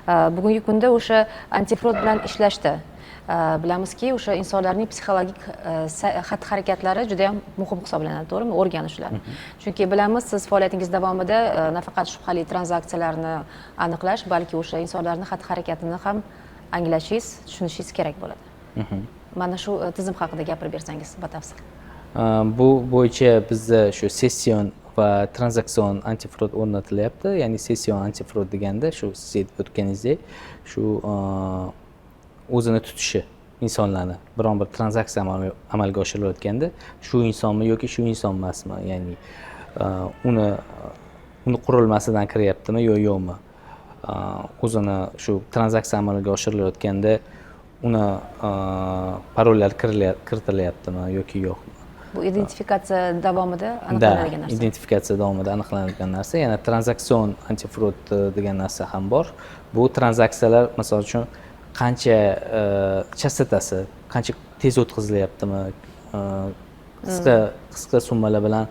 Bugungi kunda o'sha antifrod bilan ishlashda bilamizki, o'sha insonlarning psixologik xatti harakatlari juda yam muhim hisoblanadi, to'g'rimi, o'rganish ularni. Chunki bilamiz, siz faoliyatingiz davomida nafaqat shubhali tranzaksiyalarni aniqlash, balki o'sha insonlarni xatti harakatini ham anglashingiz, tushunishingiz kerak bo'ladi. Mana shu tizim haqida gapirib bersangiz batafsil. Bu bo'yicha bizda shu session va tranzaksion antifrod o'rnatilyapti. Ya'ni session antifrod deganda shu siz aytib o'tganingizdek, shu o'zini tutishi insonlarni, biron bir tranzaksiya amalga oshirilayotganda shu insonmi yoki shu inson emasmi, ya'ni uni qurilmasidan kiryaptimi yo yo'qmi, o'zini shu tranzaksiya amalga oshirilayotganda uni parollar kiritilyaptimi yoki yo'qmi. Bu identifikatsiya davomida Да, aniqlanadigan narsa. Identifikatsiya davomida aniqlanadigan narsa. Yana tranzaksion antifrod degan narsa ham bor. Bu tranzaksiyalar, misol uchun, qancha chastotasi, qancha tez o'tkazilyaptimi, qisqa qisqa summalar bilan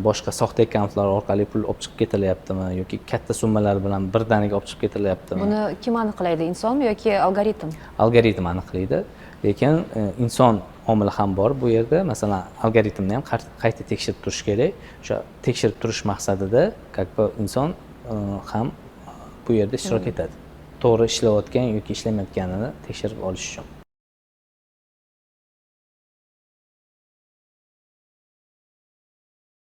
boshqa soxta akkauntlar orqali pul olib chiqib ketilyaptimi yoki katta summalar bilan birdaniga olib chiqib ketilyaptimi. Buni kim aniqlaydi, insonmi yoki algoritm? Algoritm aniqlaydi, lekin inson omili ham bor bu yerda. Masalan, algoritmni ham qayta tekshirib turish kerak. O'sha tekshirib turish maqsadida как бы inson ham bu yerda ishtirok etadi, to'g'ri ishlayotgan yoki ishlamayotganini tekshirib olish uchun.